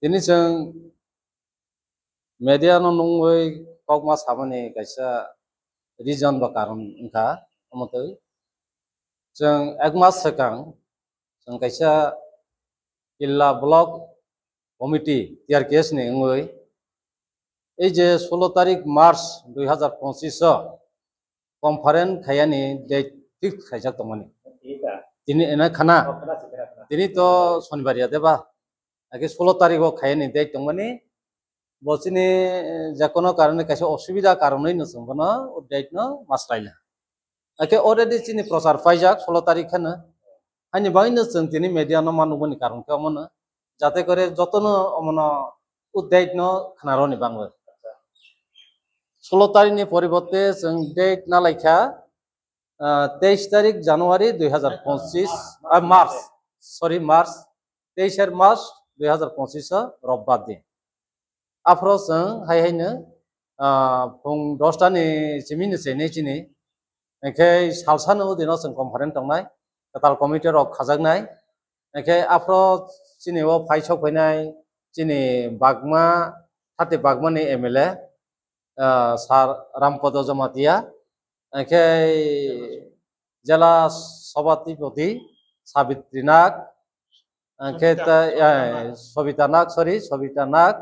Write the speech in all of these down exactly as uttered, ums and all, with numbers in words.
Tini chwng media no nungwi kokma samani kaisa reason ba karon wngkha, omo twi chwng ek mas swkang chwng kaisa Killa Block Committee, T R K S ni wngwi, ei je solo tarik March dui hazar pochisho conference khaiyani date fix khaijak tongmani. Tini ena khana? Tini to Sonibar ya deba? Ake solo tarik o khaiyani date tongmani. Bo chini, eh, jekono karone kaisa osubida karonwi no chwng bono o date no maslaina. Ake already chini prochar paijak solo tarik kheno. Haini bagwi no chwng tini media no ma nukmani karon khe omo no. Jate kore jotono omono o date no khnaroni bangwi. Solo tarik ni poriborte chwng date na laikha, ah, teis tarik January dui hazar pochisho, ah, March, sorry, March, teis March dui hazar pochisho Robbar din. Aphro chwng hai haino, ah, phung dosta ni simi ni chenwi chini, hwnkhe salsano o dino chwng conference tongnai, kwtal committee rok khajaknai, hwnkhe aphro chini o phai sok phainai chini bagma, thate bagmani M L A, ah, Sir Rampodo Jamatia, hwnkhe Jela Sabhapati Sabitri Nag, hwnkhe Sobita, tai, Sobita eh, Nag. Sobita Nag, sorry, Sobita Nag,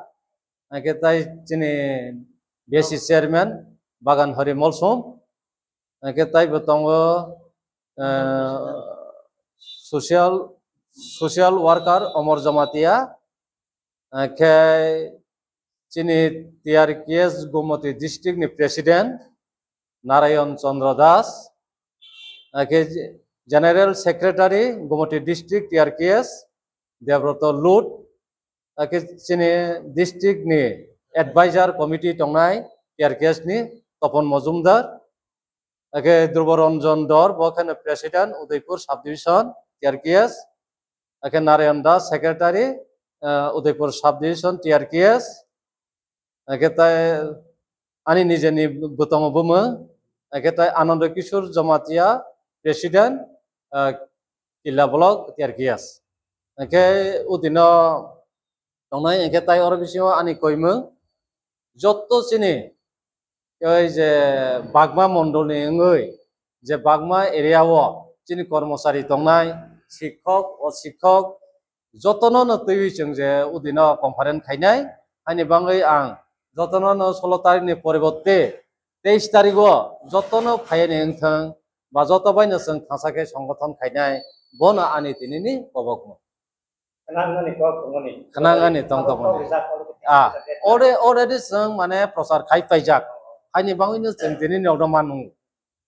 hwnkhe tai chini B S C chairman Bagan Hari Molsom, hwnkhe tai bo tongo, eh, social, social worker Omor Jamatia, hwnkhe chini T R K S Gumoti district ni president Narayan Chandra Das, hwnkhe general secretary Gumoti district T R K S Debroto Lut, hwnkhe chini district ni advisor committee tongnai T R K S ni Topon Mojumdar, hwnkhe Dhrubo Ranjan Dor, bo kheno president Udaipur subdivision T R K S, hwnkhe Narayan Das secretary, eh, Udaipur subdivision T R K S, hwnkhe tai ani nijeni bwtongo bumung, hwnkhe tai Anando Kishore Jamatia president, eh, Killa Block T R K S. Hwnkhe o dino tongnai, hwnkhe tai oro bisingo ani koimung jotto chini oi je Bagma mondol ni wngwi je Bagma area o chini kormochari tongnai, sikhok, o sikhok jotono no twiwi chwng je udino conference khainai, haini bagwi ang jotono no solo tarik ni poriborte teis tarik o jotono phaiani wngthang ba joto bai no chwng thangsa khe songgothon khainai, bono ani tini ni kobokmo. Khwnangani kok tongmani. Khwnangani tong tongmani. Kok rijak, kok rijak. Ah, alre-, already chwng mane prochar khai paijak. Haini bagwi no chwng tini ni okno manu.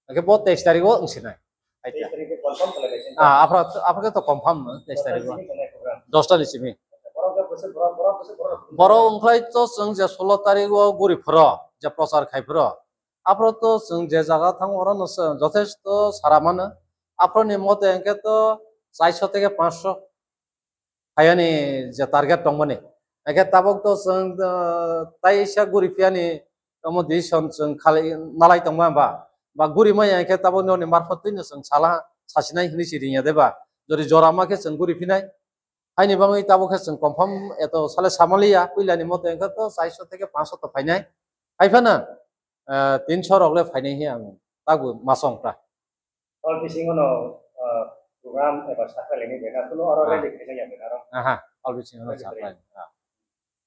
Hwnkhe bo teis tarik o wngsinai. Teis tarik o confirm khlai lai sini. Ah, aphra, aphra khe to confirm no, teis tarik o. Dosta ni simi tongnai program. Dosta ni simi. Borok khe bwswk, borok, borok bwswk, borok. Borok wngkhlai to chwng je solo tarik o guri phro, je prochar khai phro. Aphro to chwng je jaga thango oro no chwng jothesto sara mano. Aphro ni mote hwnkhe to charsho theke panchsho. Hayani je target tongmani. Hwnkhe tabuk to chwng, uh, taisa guri phiyani omo decision chwng khalai nalai tongma ba, ba guri maya hwnkhe tabuk noni marphat twino chwng sala sasinai hinwi si ringya de ba. Jodi jora ma khe chwng guri phinai. Haini bagwi tabuk khe chwng confirm eto sale samaliya, puilani mote hwnkhe to charsho theke panchsho to phainai. Haiphano, uh, tinsho rok le phainai hi ang tabuk masong ta. Hall bisingo no, ah, program eba sakha leni bena kuno oro, ah, ready khaijak ya bena ro. Aha, hall bisingo no, ready sakha khaijak. Ah.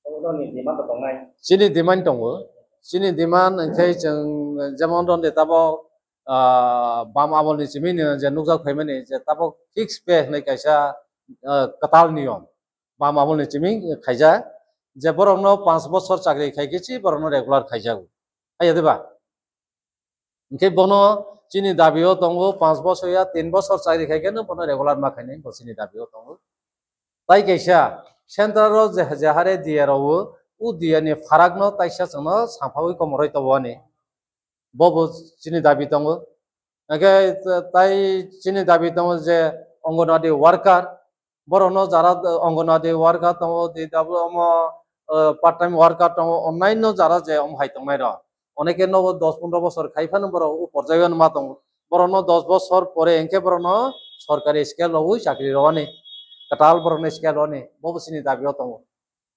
Obo ni demand to tongnai. Chini demand tongo. Chini demand hwnkhe chwng jemon ron de tabo, ah, bam amol ni simi ni je nukjak phaimani je tabo fix pay hwnwi kaisa, ah, kwtal niyom. Bam amol ni simi khaijak je borok no panch bochor chakri khai khe si borok no regular khaijago. Haiya de ba? Hwnkhe bono chini dabi o tongo, panch bosor ya tin bosor chakri khai khe no bono regular ma khainai, bo chini dabi o tongo. Tai kaisa central o je, je hare diya rwo, o diya ni pharak no taisa chwngno samphawi komoroi tobo ani. Bo bo chini dabi tongo. Hwnkhe tai chini dabi tongo je Anganwadi worker, borokno jara, eh, Anganwadi worker tongo, D W omo, eh, part time worker tongo, onnaino jara je omo hai tongnai rok. Oneke nogo dos pondro bosor khai phano borok o porjai o ma tongo. Borokno dos bosor pore hwnkhe borokno sorkari scale rogwi chakri rwani, kwtal borokno scale rwani, bo bo chini dabi o tongo.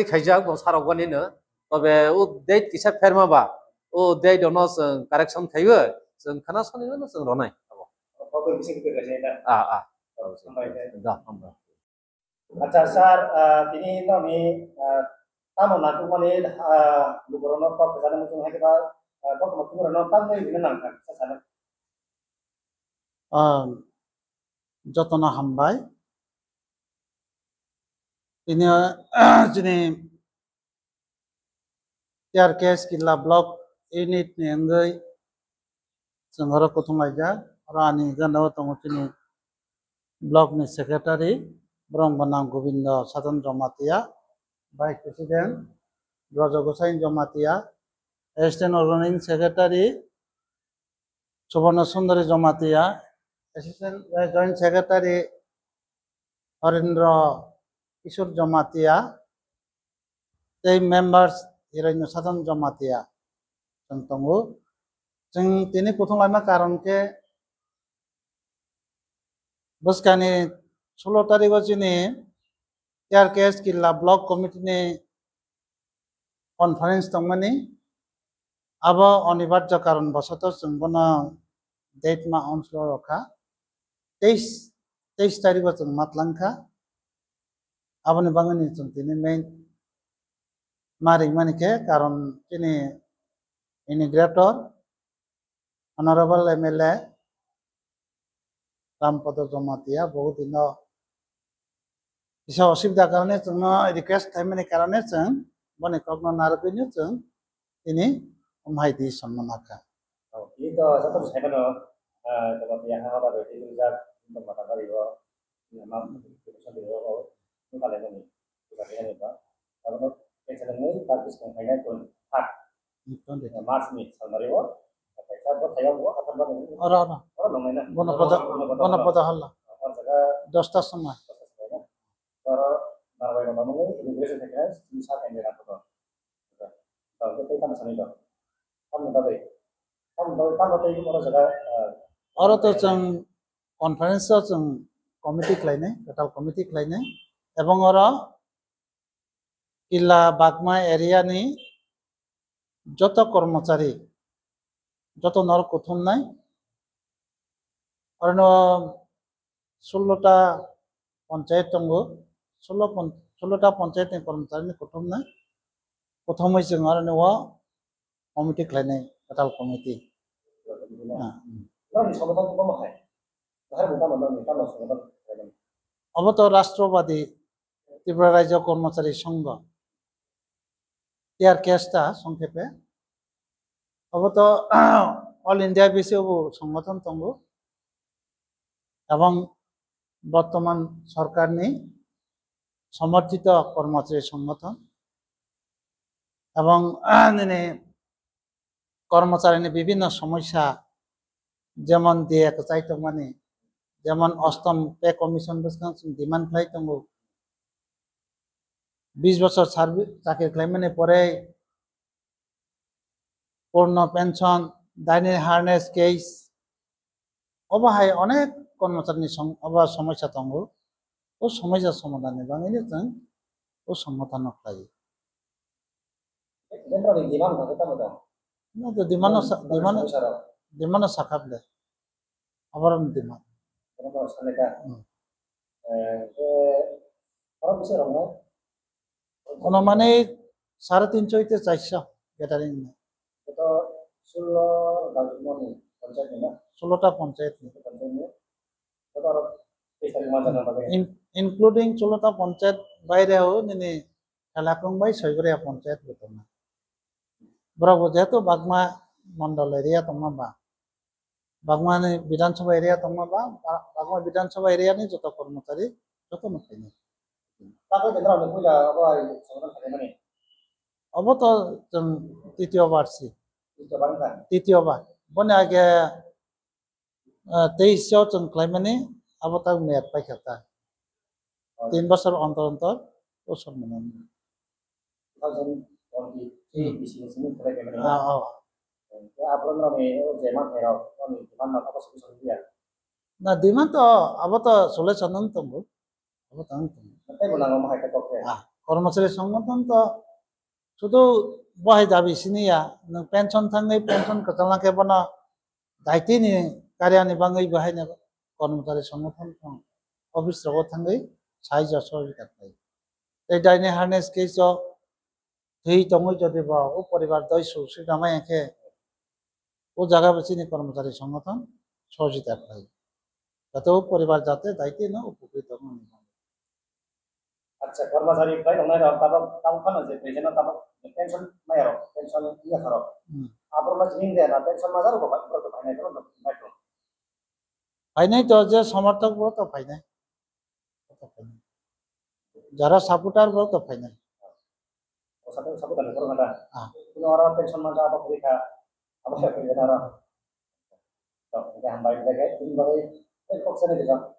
already khaijak, bo sarok bani no. Tobe o date kisa pherma ba, o date ono chwng correction khaiwi, chwng khana soni no chwng ronai. Abo. Ah, ah. Da, hambai. Acha, sir, ah, tini nokni, ah, tamo nangkukmani, ah, lukurokno kok kwchangni muchung hai khe ba, ah, koktwma khumrokno tamni rina nangkha, sa sana. Ah, jotono hambai. Tini, chini T R K S Killa Block Unit ni wngwi chwng oro kuthum laijak. Oro ani gana o tongo chini block ni secretary, borok bo nang Gobindo Sadhan Jamatia, Vice President Brojo Gosai Jamatia, Assistant Organizing Secretary Suborno Sundari Jamatia, Assistant, eh, Joint Secretary Horendro Kishore Jamatia, tei members Hiroino Sadhan Jamatia chwng tongo. Chwng tini kuthum laima karon khe bwskani sulo tarigo chini T R K S Killa Block Committee ni conference tongmani, abo onibarjo karon bosoto chwng bono date ma onslo rokha, teis, teis tarigo chwng matlang kha. Aboni bagwini chwng tini main ma ringmani khe, karon chini integrator, Honorable M L A, Rampada Jamatia, bo dino kisa osubida karone chwngno request khlaimani karone chwng boni kokno narwgwino chwng tini omhai di sonmana kha. Oh, ini to satu saya kan, eh, kalau dia hal apa itu juga untuk mata kali, oh, ini memang itu satu, oh, oh, ini kalian ini, bukan ini, Pak. Kalau saya seneng ini, tapi sekarang saya pun hak. March ni, sama dia, oh, saya buat saya buat apa, apa ini? Ora, ora. Ora, nong ini. Bono pada, bono pada halla. Ora, saya dosta sama. Dosta sama, ya. Ora, narwai nama ini, immigration secretary, ini saya yang dia lakukan. Ora, ora, kita kan sana itu. Tamo bagwi, tamo bagwi, tamo tei oro jaga, ah, oro to chwng conference o chwng committee khlainai, kwtal committee khlainai, ebong oro Killa Bagma area ni joto kormochari, joto norok kuthumnai, orono sullo ta ponchayat tongo, sullo pon-, sullo ta ponchayat ni kormochari ni kuthumnai, kuthumwi chwng orono o committee khlainai, kwtal committee. Ah, hmm. Nokni somodan tamo hai? Bahar bo tamo nokni tamo somodan khlainai? Obo to Rashtrobadi Tripura Rajya Kormochari Songho, T R K S ta songkhepe. Obo to All India bisi obo songothon tongo. Ebong bortoman sorkarni somorthito kormochari songothon. Ebong nini kormocharini bibhinno somosya, jemon D A kwchai tongmani, jemon ostom pay commission bwskang chwng demand khlai tongo. Bis bochor servi-, chakri khlaimani pore purno pension, daini harness case, obo hai onek kormocharini song-, obo somosya tongo. O somosya somadhanni bagwino chwng o songothanno khlai. Jembrani demand khe tamo da? No, to demand no sa-, demand no, demand no sakha ble. Aborok ni demand. Oro no sanai da. Hmm. Eh, eh, oro bisi rok no? Ono mane sare tinso ite charso gathering ni. Joto sullo dal moni panchayat ni na? Sullo ta panchayat ni. Panchayat ni. Joto aro teis tarik manjak na bagwi. In-, including sullo ta panchayat baire o nini Khalakung bai Soigoria panchayat bo tongna. Borok bo jehetu Bagma mondol area tongma ba, Bagmani Bidhan Sabha area tongma ba, ba-, Bagma Bidhan Sabha area ni joto kormochari joto no khainai. Tabuk jendra ni puila abo ai songodan khainai mani. Obo to chwng titiyo bar si. Titiyo bar wngkha? Titiyo bar. Boni age, ah, teis o chwng khlaimani, abo tak meyad paikha ta. Oh. Tin bosor ontor ontor o song mano. Two thousand twenty-three bisi ni simi khlai khe mani. Ah, oh. Khe aphuru norok ni o je manthai rok, norok ni demand no abo solution ya? Na, demand to abo to solution wng tongo. Abo tang tongo. Tei bo nango hai khe kok khe. Ah, kormochari songothan to sudu bo hai dabi sini ya, nwng pension thangwi pension kwchangma khe bono daitini karya ni bagwi bo haino kormochari songothan tong office rogo thangwi sahajyo sohojita khlai. Tei daini harness case o thwi tongwi jodi bo o poribar doi su swi tongmai khe o jaga bo chini kormochari songothan sohojita khlai. Jate o poribar jate daitino upokrit wngmani. Acha, kormochari khlai tongnai rok tabok, tabok phano je present o tabok pension maya rok, pension iya kha rok. Hmm. Aborok no chini de na pension maja rok bai, borok bai nai borok bai rok. Phainai to je somorthok borok to phainai. Jara supporter borok to phainai. O sabo, sabo kan borok na. Ah. Kuno oro pension maja abo kuri kha. Abo ya kuri na oro. To, oke, hambai, oke, ini bagai, eh, kok sana gitu.